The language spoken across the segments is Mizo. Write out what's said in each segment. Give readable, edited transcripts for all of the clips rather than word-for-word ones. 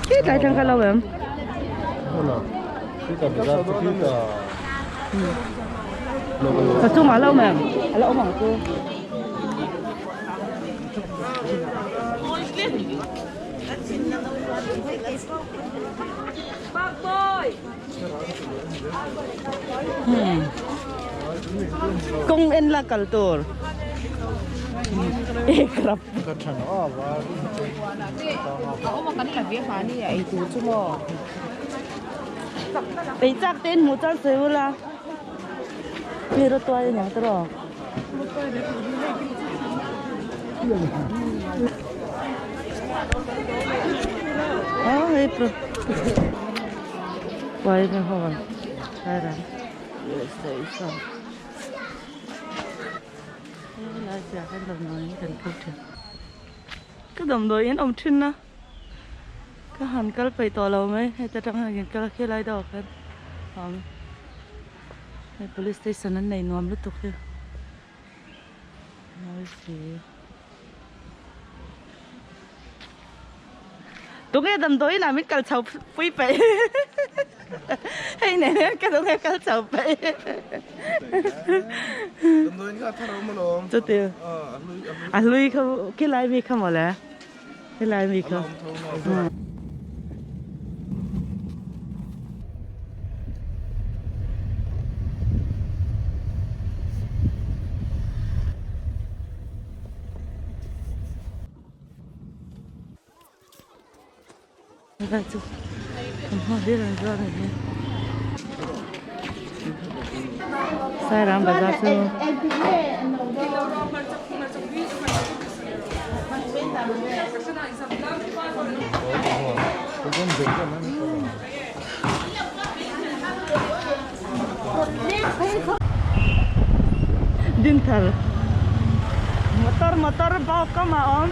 Khi tlai tang ka lo em? Ka chung ah lo mem? A lo awm ang chu. Kawng en la kal tur. Ekrap. Ei chak te in hmuh chuan sawi ula. Hei rawtuai a niang tawh. Hei pro. Quay na ho. Tara. Station. Lai sia kan damdawiin kan kal thin. Ka damdawiin awm thin na. Ka han kal peih tawh lo mai. Heta tang hian kan kal a khilai deuh ah khan awm. Hei police station an nei nuam lutuk hi. Mawi si. Tunge damdawiin ah min kal chho pui peih. Hei nen hian ka tunge kal chho peih. Damdawiin kha a thar awm alawm. Chuti. A hlui kha khilai mi kha mawle. Khilai mi kha. Helai chu thawmhnaw hlir an zuar a ni Sairang bazar chu Dinthar motor motor bawk kam a awm.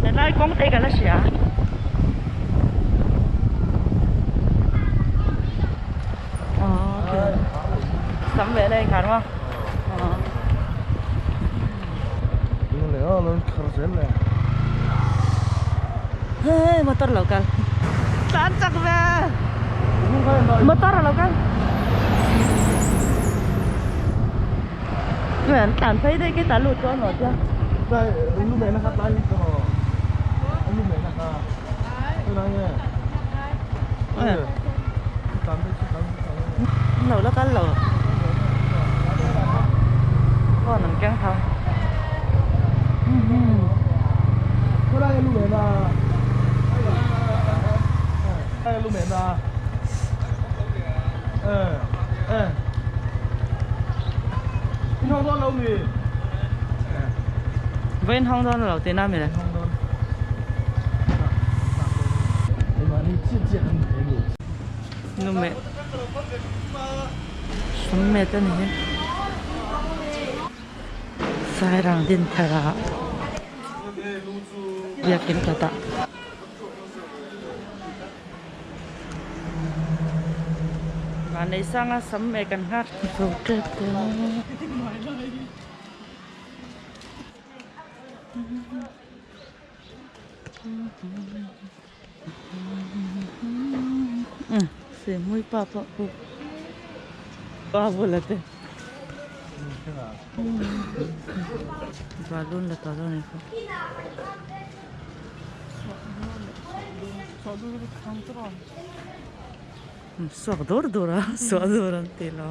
Helai kawng te ka la hria. Sắm về đây khá đúng không? Hey, motor lo kal. Tan chak ve. Motor lo kal. An tlan phei daih khi ta lut chu a nawt a. Lo la kal lo. Phone an keng tho. Vawiin hawng dawn lo tihna mi le. Nu meh sum meh te ni hi Sairang Dinthar ah biakin kawt ah. Vanlei sanga sam meh kan nghak zo tep tawh. Sehmui pa pawh khu pa bula te balloon la tawh dawn a ni khaw suak dur dur a suah dur an tih lo.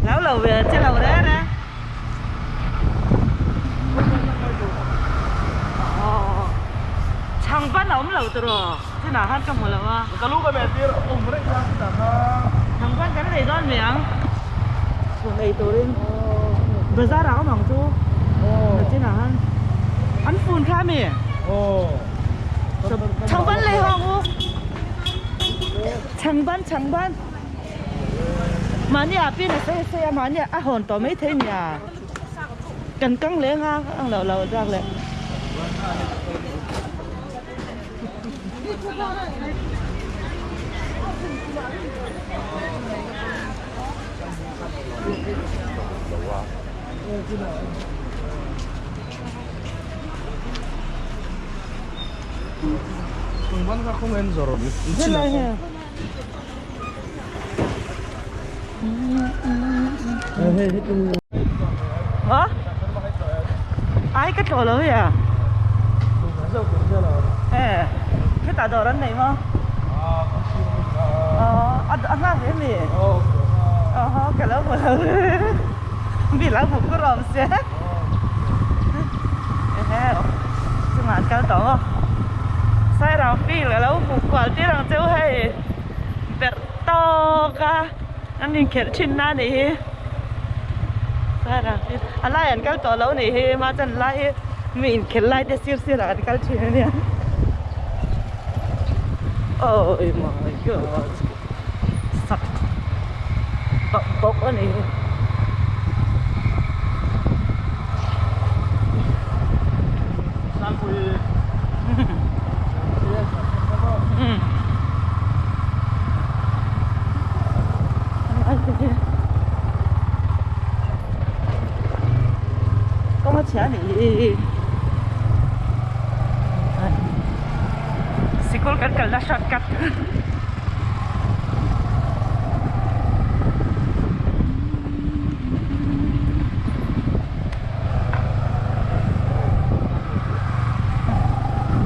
Lo lo ve che lo re re. Chhang pan a awm lo tawh. Chinah khan ka hmu lo a. Ka lu ka meh tir awm reng kha chutah kha. Changban kan lei dawn mai ang. Chhun ei turin bazar ah awm ang chu. Chinah khan an fun kha ami. Changban lei ho ang u. Changban changban. Mahni ah pin a sawi a sawi a mahni ah a hawn tawh mai thei nia. Kan kang leng a ang loh loh zak leh. Ai ka tlawh lo hi a e hetah dawr an nei maw a nghak ve mi aw ka lo hmu lo mi lo hmu kur awm sia ehe chungah an kal tawh maw sairang field a lo hmu kual tir ang cheu hei. Berh tawk a an inkhelh thin na anih hi a lai an kal tawh lo anih hi mah chuan a lai hi mi inkhelh lai te sir sir ah an kal thin ania oh my god sak bawk bawk anih hi. Kawng a chhia anih hi sikul kan kalna shortcut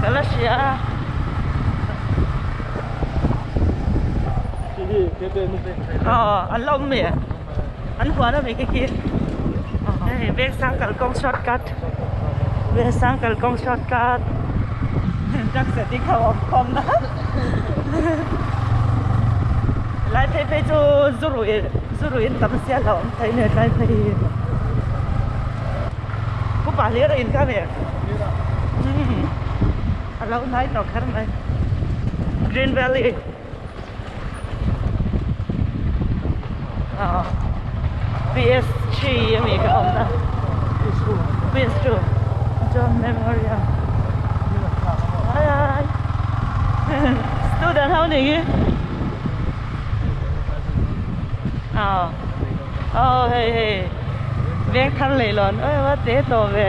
Ka la hria a. Aw an la awm mai an huan a mai khi khi hei Vengsang kalkawng shortcut Vengsang kalkawng shortcut drugs addict ho awm khawm na helai phei phei chu zu ruih zu ruih tam sia lo awm thei nia tlai phei hi. Pu pa hlir a in kha ve a lo hnai tawh kher mai Green Valley aw PS3 ami ka awm na PS2 John Memorial ai ai student ho ni hi aw aw hei hei veng thar leh lawn oi va te tawh ve.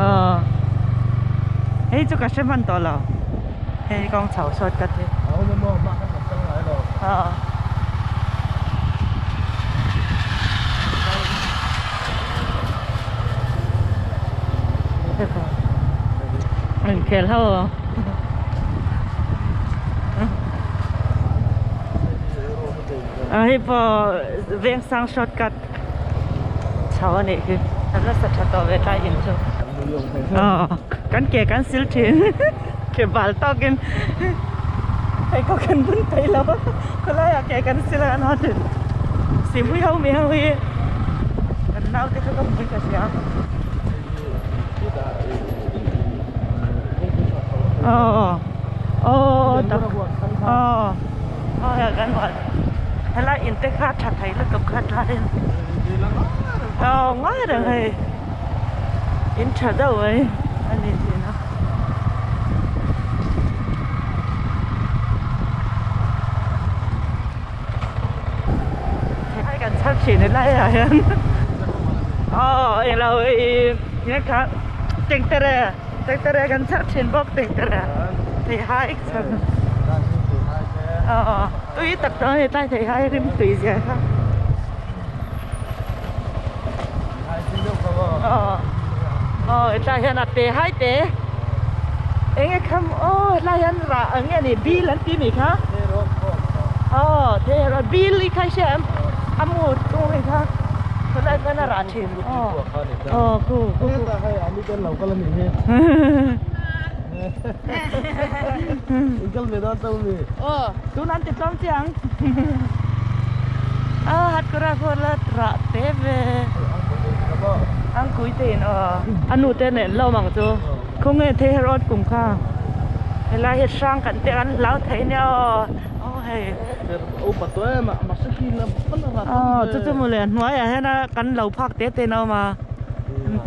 Aw hei chu ka hre hman tawh lo hei kawng chho sawt ka ti aw. Inkhel ho a hei pawh Vengsang shortcut chho a nih hi a nasa tha tawh ve tlai in chu aw kan ke kan sil thin ke bal tawkin hei khaw kan bun thei lo a khawlaiah ke kan sil a kan haw thin Sihpui ho mi ho hi kan naute kha ka hmu in ka hria. Aw aw tak aw aw hei kan huan helai in te kha tha thei lutuk kha tlaiin aw ngai reng hei in tha deuh mai a ni thin a. Hai kan chhar thin helai ah hian aw englo ih nge kha tengtere tengtere kan chhar thin bawk tengtere theihai chhar aw tui tak chuan hei tlai theihai rim tui zia kha aw aw hetlai hian a te hai te eng nge kha aw hetlai hian rah eng nge ni bil an ti mi kha. Aw thei erawh bil i khai hria em? A mu tung hei kha khawlai khan a rah thin. Aw khu khu khu. Hei ani ten lo kal ani hi. In kal ve dawn tho mi. Aw tun an ti tlawm chiang. A hat kawr a khaw la rah te ve. Ang kui te in aw. A nu te nen lo mang chu. Khawnge thei her awt kum kha. Helai hi hrang kan te an hlau thei nia aw. Aw hei. Aw chu chu mawle a hnuaiah hian a kan lo phak te te in a awm a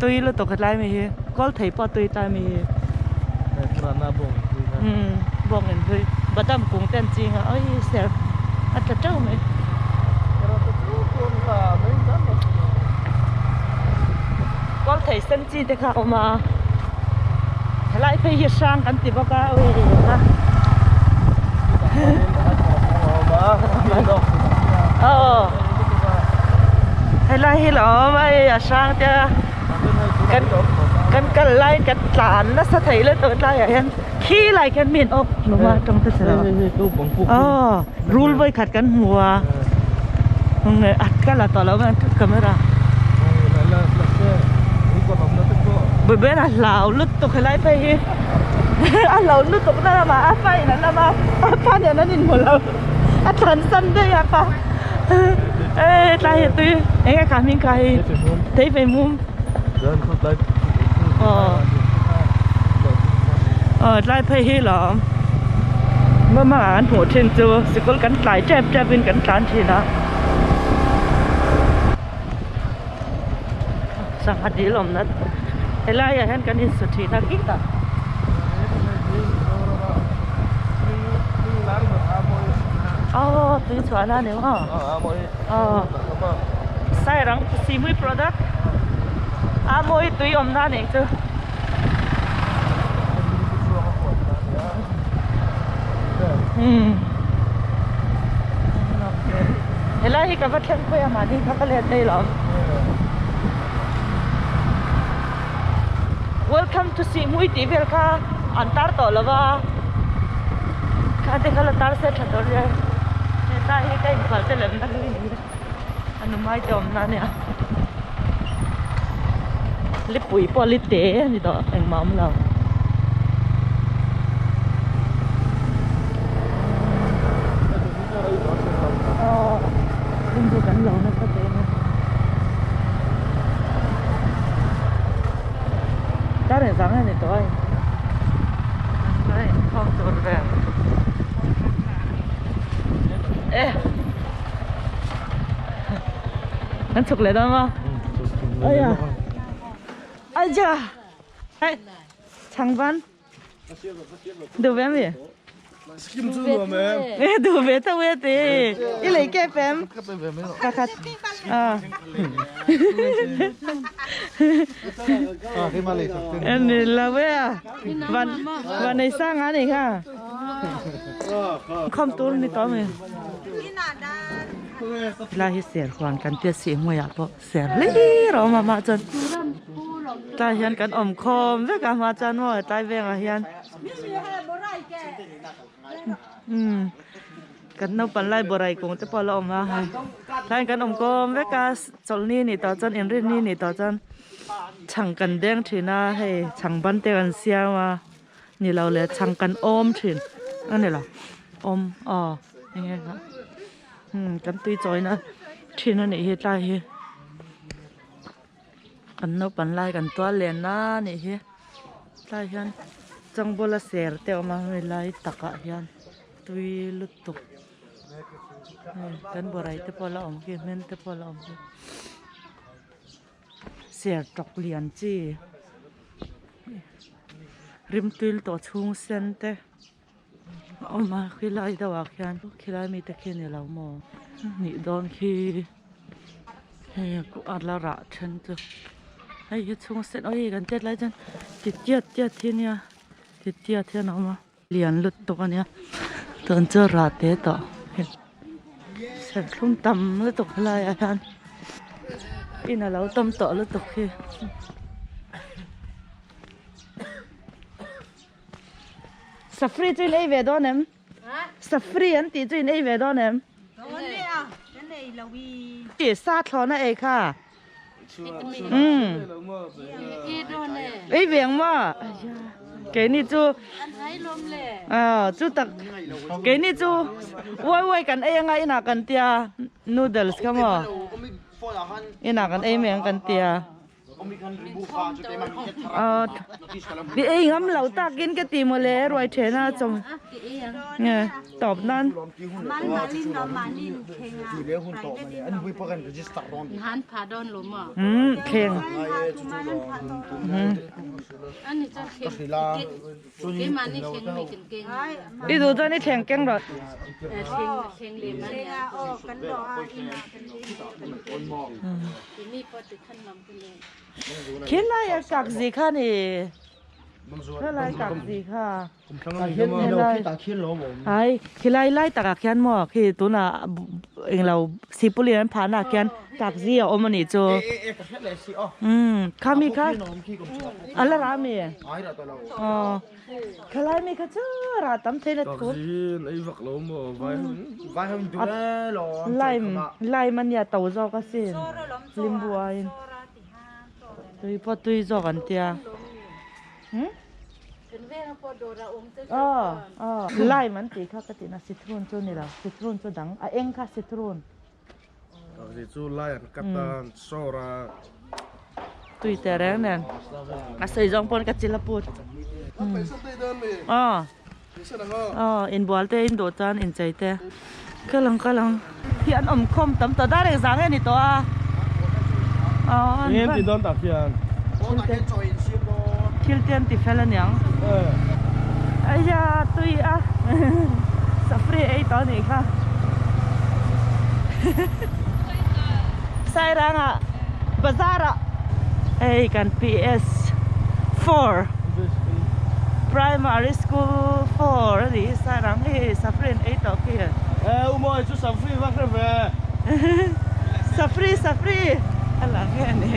tui lutuk hetlai mi hi kawl thei pawh a tui tlai mi hi umm bawng in hlui badam kung te an ching a awii ser a tla teuh mai. Kawl thei sen chi te kha a awm a helai phei hi hrang kan ti bawk a awii kha aw helai hi la awm a hei a hrang te a kan kan kal lai kan tlan nasa thei lutuk tlaiah hian khi lai khian mi an awk hlawm a tawng te chhelo aw rul vawikhat kan hmu a a kal a tawh lo mai camera Bawihbawian a hlau lutuk helai phei hi a hlau lutuk na lamah a pa in an lam a a pa nen an inhmu lo a thlan san daih a pa e tlai hi tui eng nge kha hming kha hi thei fei mum aw aw tlai phei hi lawm mama an hmuh thin chu sikul kan tlai tep tep in kan tlan thin a. Sangha dil awmna helai ah hian kan insu thin a kik a. Aw tui chhuahna a ni maw? Aw Sairang Simui product a mawi tui awmna a nih chu. Helai hi ka va thleng pawih a mahni kha ka let daih lo Welcome to Sihhmui tih vel kha an tar tawh lo va kha te kha la tar se tha tur nia hetlai hi ka inpal te lem na hlui ni a nu mai te awm na ania lipui pawh li te a ni tawh engmah a awm lo. An chhuk leh dawn maw? Aya. Aja. Hey. Changban. Duh ve mi? Skim chu nuam em. Eh duh ve tho e ti. I lei kep em? Ka khat. Ah. Em ni lo e a. Van van nei sang a ni kha. Khom tur ni to mi. Helai hi ser huan kan tia sih hmuiah pawh ser hlir a awm a mah chuan tlai hian kan awm khawm vek a hma chuan maw tlai vengah hian umm kan naupang lai borai kung te pawh a la awm a hei tlai hian kan awm khawm vek a chawlhni a nih tawh chuan inrinni a nih tawh chuan chhang kan deng thin a hei chhang ban te kan siam a. Ni lo le chhang kan awm thin a ni lo awm aw eng nge kha umm kan tui chawina thin a nih hi tlai hi kan naupang lai kan tual len a nih hi tlai hian changbawla ser te a awm a hemi lai takah hian tui lutuk hei kan borai te pawh a la awm khi hmel te pawh a la awm khi ser tawk lian chi. Rimtuil tawh chhung sen te a awm a khilai deuh ah khian khilai mi te khi a ni lo maw nih dawn khi hei a la rah then chu hei hi chhung sen awii kan tet lai chuan ti tiat tiat hi ania ti tiat hian a awm a. Lian lutuk a nia tun chu rah te tawh serthlum tam lutuk helaiah hian in a lo tam tawh lutuk hi safri chu in ei ve dawn em safri an tih chu in ei ve dawn em. Sa thlawna ei kha. Umm. Ei ve ang maw? Keini chu ah chu tak keini chu uai uai kan ei anga inah kan tia noodles kha maw inah kan ei mai ang kan tia. Ti ei ngam lo takin ka ti mawle ruai thena chawm nge tawp nan. Umm thleng. I duh chuan i thleng keng rawh. Khilai a kak zi kha ni. Khilai kak zi kha. Ai khilai lai takah khian maw khi tunah englo sipuli an phahna ah khian kak zi a awm a nih chu. Umm kha mi kha a la rah ami? Aw khalai mi kha chu rah tam thei la thu. Lime lime a nia to zawk asin limbu aiin tui pawh tui zawk an tia. Aw aw lime an tih kha ka tihna citron chu ni lo citron chu dang a eng kha citron. Takzi chu lai an cut a an sawr a. Tui teh reng nen a sawi zawng pawn ka chil a put. Aw aw inbual te in duh chuan inchei te. Kal ang kal ang. Hi an awm khawm tam tawh dar eng zang nge ni tawh a. Aw an Eng ti dawn tak hian. Thil te an ti fel aniang. Aiya tui a safri ei tawh anih kha. Sairanga bazar ah hei kan PS 4 Primary School 4 anih hi Sairang hi safri an ei tawh khi. E u mawi chu safri va hre ve. Safri safri a lang nge ni.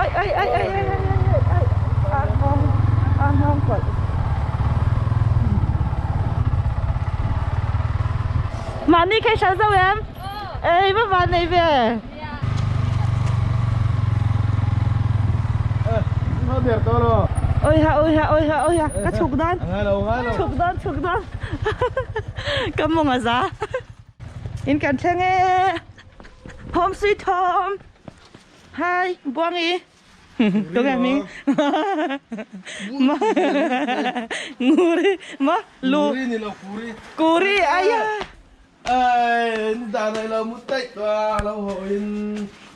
Ai ai ai ai ai ai ai ai a nghawng a nghawng kawlh. Mahni kha i hral zo em? Ei va van nei ve. Ôi ha ôi ha ôi ha ôi ha ka chhuk dawn chhuk dawn chhuk dawn ka mawng a za in kan thleng e home sweet home hi buangi tunge hming nguri ma lu kuri aya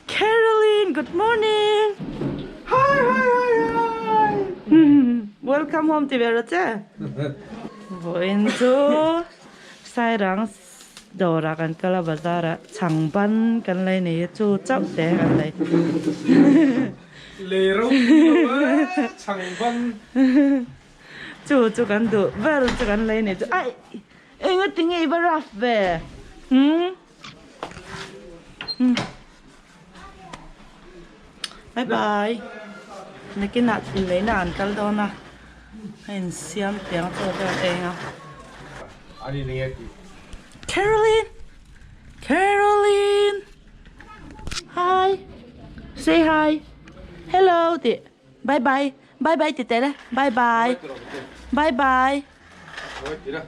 Caroline, good morning. Hi hi hi hi. Welcome home ti ve rawh che. Vawiin chu Sairang dawrah kan kal a bazar ah chhangban kan lei nei a chu chauh te kan lei. Lei ropui lo e chhangban. Chu chu kan duh ber chu kan lei nei chu aih. Enga tinge i va rough ve hmm Bye bye Nakinah inneihna an kal dawn a a insiam tiang chaw vel eng a Caroline Caroline Hi Say hi Hello tih Bye bye Bye bye ti teh le Bye bye Bye bye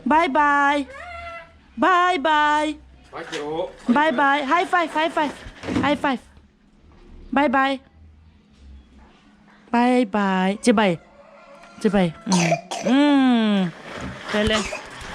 Bye bye Bye bye Bye bye High five high five High five Bye bye Bye bye Chibai Chibai Um Um Tele.